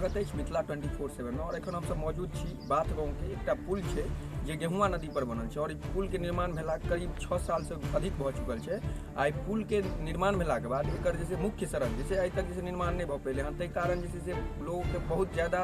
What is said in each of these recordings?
स्वागत अछि मिथिला 24/7 में। और एखन हमसब मौजूद छी बाथ गाँवके एकटा पुल छै जे गेहुआ नदी पर बनल छै और ई पुल के निर्माण भेला करीब 6 साल से अधिक भऽ चुकल छै। आ ई पुल के निर्माण भेलाके बाद एकर जैसे मुख्य सड़क जैसे आइ तक जैसे निर्माण नहि भऽ पेलै हँ, ताहि कारण जे छै से लोगके बहुत ज़्यादा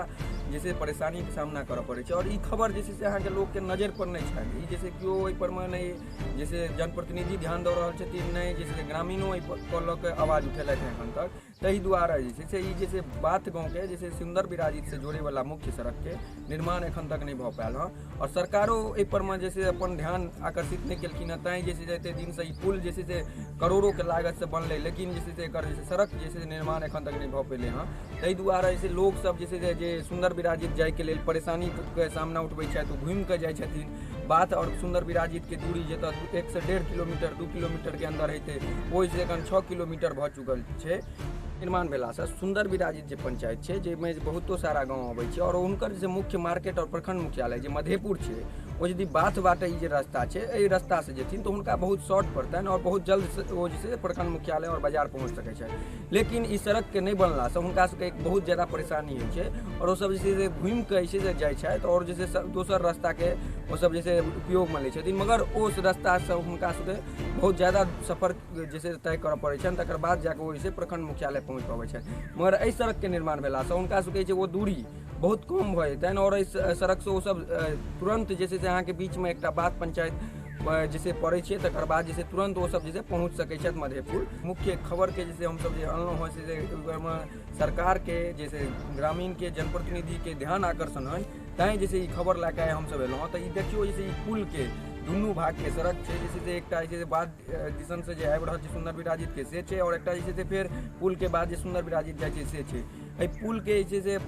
जैसे परेशानीके सामना करऽ पड़ै छै। और ई खबर जे छै से अहाँके लोकके नजरि पर नहि छनि, ई जैसे केओ ओहि पर मे नहि जैसे जनप्रतिनिधि ध्यान दऽ रहल छथिन, नहि जैसे ग्रामीणो एहि पर लऽ कऽ आवाज उठेलथि हँ एखन तक। ताहि दुआरे जे छै से ई जैसे बाथ गाँवके जैसे सुन्दर बिराजित से जोड़ैवला मुख्य सड़कके निर्माण एखन तक नहि भऽ पायल हँ और सरकारो एहि पर मे जे छै अपन ध्यान आकर्षित नहि केलखिन हँ। तैँ जे छै से एतेक दिनसँ ई पुल जे छै से करोड़ोके लागतसँ बनलै, लेकिन जे छै से एकर जे सड़क जे छै निर्माण एखन तक नहि भऽ पेलै हँ। ताहि दुआरे जे छै लोकसब जे छै जे सुन्दर बिराजित जाइके लेल परेशानीके सामना उठबै छथि, ओ घुमिकऽ जाइ छथिन। बाथ और सुन्दर बिराजितके दूरी जतऽ 1 से 1.5 किलोमीटर 2 किलोमीटरके अन्दर हेतै, ओहिसँ एखन 6 किलोमीटर भऽ चुकल छै। निर्माण भेलासँ सुन्दर बिराजित जे पंचायत छै जाहिमे बहुतो सारा गाँव अबै छै और हुनकर जे मुख्य मार्केट और प्रखंड मुख्यालय जे मधेपुर छै, ओ यदि बाथ बाटे ई जे रास्ता छै एहि रास्तासँ जेथिन तऽ हुनका बहुत शॉर्ट पड़तनि और बहुत जल्द ओ जे छै प्रखंड मुख्यालय और बाजार पहुँच सकै छथि। लेकिन ई सड़कके नहि बनलासँ हुनका सबके एक बहुत ज़्यादा परेशानी होइ छै और ओसब जे छै से घुमिकऽ जे छै से जाइ छथि और जे छै दोसर रास्ताके ओसब जे छै उपयोगमे लै छथिन, मगर ओ रास्तासँ हुनका सबके बहुत ज़्यादा सफर जे छै तय करऽ पड़ै छनि, तकर बाद जाकऽ ओ जे छै प्रखंड मुख्यालय पहुँच पबै छथि। मगर एहि सड़कके निर्माण भेलासँ हुनका सबके जे ओ दूरी बहुत कम भऽ जेतनि और एहि सड़कसँ ओसब तुरन्त जे छै से अहाँके बीचमे एकटा बाथ पंचायत जे पड़ै छै, तकर बाद जे छै तुरन्त ओसब जे छै पहुँच सकै छथि मधेपुर। मुख्य खबरके जे हमसब जे अनलहुँ हँ से ओहिमे सरकारके जैसे ग्रामीणके जनप्रतिनिधिके ध्यान आकर्षण हइ, तैँ जे छै ई खबर लए कऽ हमसब एलहुँ हँ। तऽ ई देखियौ जे ई पुलके दुनू भागके सड़क छै, जे छै से एकटा जे छै बाद दिसनसँ जे आबि रहल छै सुन्दर बिराजितके से छै और एकटा जे छै से फेर पुलके बाद जे सुन्दर बिराजित जाइ छै से छै। एहि पुलके जे छै से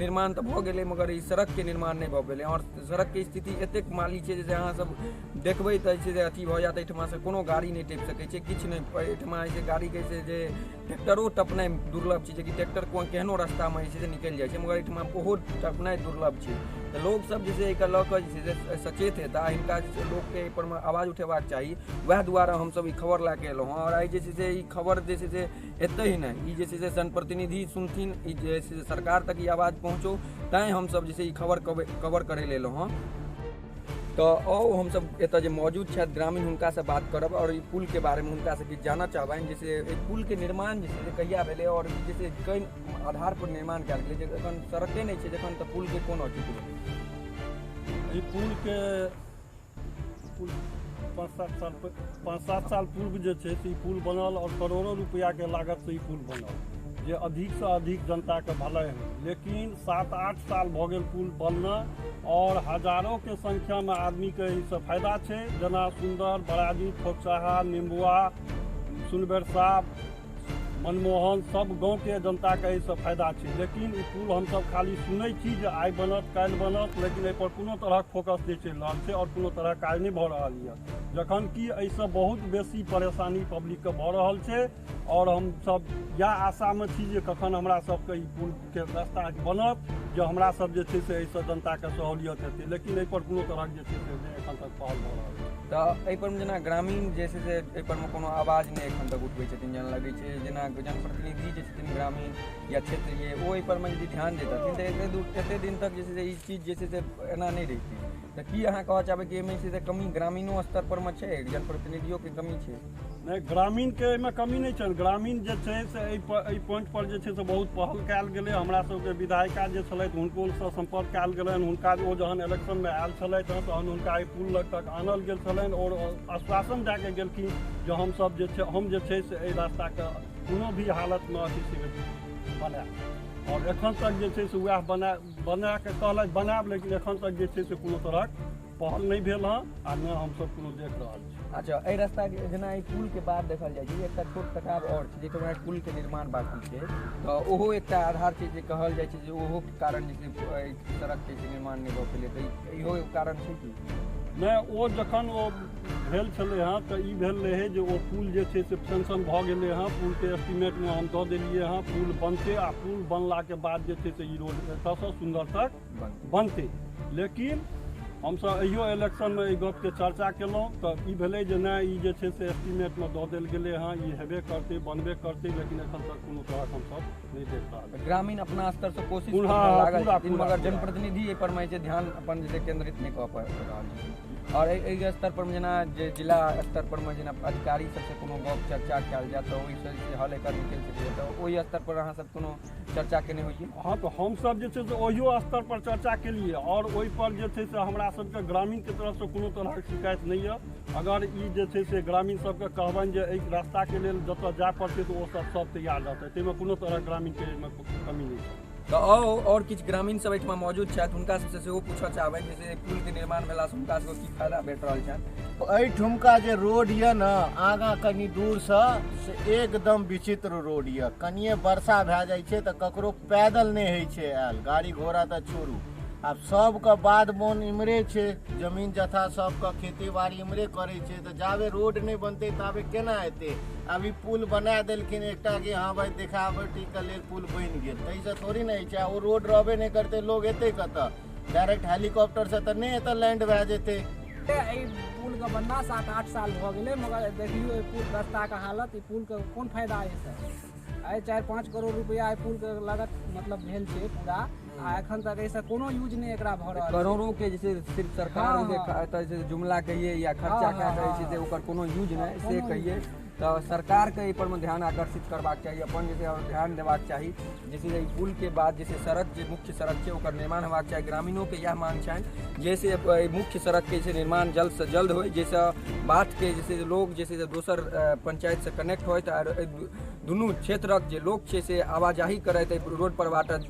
निर्माण तऽ भऽ गेलै, मगर ई सड़कके निर्माण नहि भऽ पेलै और सड़कके स्थिति एतेक माली छै जे अहाँसब देखबै तऽ जे छै से अथी भऽ जायत, एहिठमासँ कोनो गाड़ी नहि टपि सकै छै, किछु नहि। एहिठमा जे छै गाड़ीके जे छै जे ट्रैक्टरो टपनाइ दुर्लभ छै, जेकि ट्रैक्टर केहनो रास्तामे जे छै से निकलि जाइ छै, मगर एहिठमा ओहो टपनाइ दुर्लभ छै। तऽ लोकसब जे छै एहिके लऽ कऽ जे छै से सचेत हेताह, हिनका जे छै लोकके एहिपर मे आवाज उठेबाक चाही। वएह दुआरे हमसब ई खबर लए कऽ एलहुँ हँ। और आइ जे छै से ई खबर जे छै से एतहि नहि, ई जे छै से जनप्रतिनिधि सुनथिन, ई जे छै से सरकार तक ई आवाज पहुँचो, तैँ हमसब जे छै ई खबर कवर करै लए एलहुँ हँ। तऽ आउ हमसब एतऽ जे मौजूद छथि ग्रामीण हुनकासँ बात करब और ई पुलके बारेमे हुनकासँ किछु जानऽ चाहबनि, जैसे एहि पुलके निर्माण जे छै से कहिया भेलै और जे छै कोन आधार पर निर्माण कयल गेलै, जे एखन सड़के नहि छै जखन तऽ पुलके कोन औचित्य भेलै? एहि पुलके 5-7 साल पूर्व जे छै से ई पुल बनल और करोड़ों रुपैआके लागतसँ ई पुल बनल, जे अधिकसँ अधिक जनताके भलाई होइ। लेकिन 7-8 साल भऽ गेल पुल बनना और हजारोंके संख्यामे आदमीके एहिसँ फायदा छै, जेना सुन्दर, बराजी, फोकसाहा, निम्बुआ, सुनबेरसा, मनमोहन, सब गाँवके जनताके एहिसँ फायदा छै। लेकिन ई पुल हमसब खाली सुनै छी जे आइ बनत काल्हि बनत, लेकिन एहिपर कोनो तरहक फोकस नहि चलि रहल छै और कोनो तरहक काज नहि भऽ रहल यऽ, जखन कि एहिसँ बहुत बेसी परेशानी पब्लिकके भऽ रहल छै। और हमसब इएह आशामे छी जे कखन हमरा सबके ई पुलके रास्ता बनत, जे हमरा सब जे छै से एहिसँ जनताके सहूलियत हेतै, लेकिन एहिपर कोनो तरहक जे छै से एखन तक पहल भऽ रहल छै। तऽ एहिपर जेना ग्रामीण जे छै से एहिपर मे कोनो आवाज नहि एखन तक उठबै छथिन, जेना लगै छै जेना जनप्रतिनिधि जे छथिन ग्रामीण या क्षेत्रीय, ओ एहिपर मे यदि ध्यान दैतथिन तऽ एते दिन तक जे छै से ई चीज जे छै से एना नहि रहितै। तऽ की अहाँ कहऽ चाहबै कि एहिमे जे छै से कमी ग्रामीणो स्तर पर मे छै, जनप्रतिनिधियोके कमी छै? नहि, ग्रामीणके एहिमे कमी नहि छनि। ग्रामीण जे छै से एहि पॉइंट पर जे छै से बहुत पहल कयल गेलै। हमरा सबके विधायिका जे छलथि हुनकोसँ सम्पर्क कयल गेलनि, हुनका ओ जहन इलेक्शनमे आयल छलथि हँ तहन हुनका एहि पुल लग तक आनल गेल छलनि और आश्वासन दए कऽ गेलखिन जे हमसब जे छै हम जे छै से एहि रास्ताके कोनो भी हालतमे अथी से बनायब, और एखन तक जे छै से वएह बना कऽ कहलथि बनायब, लेकिन एखन तक जे छै से कोनो तरहक पहल नहि भेल हँ आ नहि हमसब कोनो देख रहल छी। अच्छा, एहि रास्ताके जेना एहि पुलके बाद देखल जाइ छै एकटा छोट कटाव आओर छै जाहिठाम पुलके निर्माण बाकी छै, तऽ ओहो एकटा आधार छै जे कहल जाइ छै जे ओहो कारण जे छै एहि सड़कके निर्माण नहि भऽ पेलै, तऽ इहो एगो कारण छै कि नहि? ओ जखन ओ भेल छलै हँ तऽ ई भेल रहै जे ओ पुल जे छै से सेंक्शन भऽ गेलै हँ, पुलके एस्टिमेटमे हम दऽ देलियै हँ, पुल बनतै आ पुल बनलाके बाद जे छै से ई रोड एतऽसँ सुन्दर तक बनतै। लेकिन हमसभ एहियो इलेक्शनमे एहि गपके चर्चा केलहुँ तऽ ई भेलै जे नहि, ई जे छै से एस्टीमेटमे दऽ देल गेलै हँ, ई हेबे करतै, बनबे करतै, लेकिन एखन तक कोनो तरहक हमसभ नहि देख रहल छी। ग्रामीण अपना स्तर से कोशिश पूरा, करमे लागल पूरा, छथिन, पूरा, मगर पूरा। जनप्रतिनिधि एहि पर मे जे ध्यान अपन जे केंद्रित नहि कऽ पा रहल छै। आओर एहि स्तर पर जेना जे जिला स्तर पर मे जेना अधिकारी सबसँ कोनो गप चर्चा कयल जाय तऽ ओहिसँ जे हल एकर निकलि सकैए, तऽ ओहि स्तर पर अहाँ सब कोनो चर्चा केने होइए? हँ, तऽ हमसभ जे छै से ओहियो स्तर पर चर्चा केलियै आओर ओहिपर जे छै से हमरा सबके ग्रामीणके तरफसँ कोनो तरहक शिकायत नहि यऽ। अगर ई जे छै से ग्रामीण सबके कहबनि जे एहि रास्ताके लेल जतऽ जाय पड़तै तऽ ओ सब सब तैयार रहतै, ताहिमे कोनो तरहक ग्रामीणके एहिमे कमी नहि छै। तऽ आउ, आओर किछु ग्रामीण सब एहिठमा मौजूद छथि, हुनका सबसँ सेहो पूछऽ चाहबनि जे पुलके निर्माण भेलासँ हुनका सबके की फायदा भेट रहल छनि। एहिठुमका जे रोड यऽ ने, आगाँ कनि दूरसँ से एकदम विचित्र रोड यऽ। कनिए वर्षा भए जाइ छै तऽ ककरो पैदल नहि होइ छै आयल, गाड़ी घोड़ा तऽ छोड़ू। आब सबके बाध बन इम्हरे छै, जमीन जथा सबके खेती बाड़ी इम्हरे करै छै, तऽ जाबे रोड नहि बनतै ताबे केना हेतै? आब ई पुल बना देलखिन एकटा कि हँ भाइ देखावटीके लेल पुल बनि गेल, ताहिसँ थोड़ी ने होइ छै। ओ रोड रहबे नहि करतै, लोग एतै कतऽ? डायरेक्ट हेलीकॉप्टरसँ तऽ नहि एतऽ लैंड भए जेतै। एहि पुलके बनना 7-8 साल भऽ गेलै, मगर देखियौ एहि पुल रास्ताके हालत, ई पुलके कोन फायदा एहिसँ? आइ 4-5 करोड़ रुपैआ एहि पुलके लागत मतलब भेल छै पूरा, आ एखन तक एहिसँ कोनो यूज नहि एकरा भऽ रहल छै। करोड़ों के जैसे सिर्फ सरकार हँ, जे हँ। एतऽ जे जुमला कहिए या खर्चा हँ, कए हँ, कऽ जे छै से हँ। ओकर कोनो यूज नहि से कोनो कहिए तऽ सरकारके एहि पर मे ध्यान आकर्षित करबाक चाही, अपन जे छै आओर ध्यान देबाक चाही, जैसे एहि पुल के बाद जे सड़क जे मुख्य सड़क छै ओकर निर्माण होबाक चाही। ग्रामीणोके इएह मांग छनि जैसे एहि मुख्य सड़कके जे निर्माण जल्द से जल्द होइ, जाहिसँ बातके जे लोग जे छै से दोसर पंचायतसँ कनेक्ट होइत आर एहि दुनू क्षेत्रक जे लोक छै से आवाजाही करैत एहि रोड पर बाटे।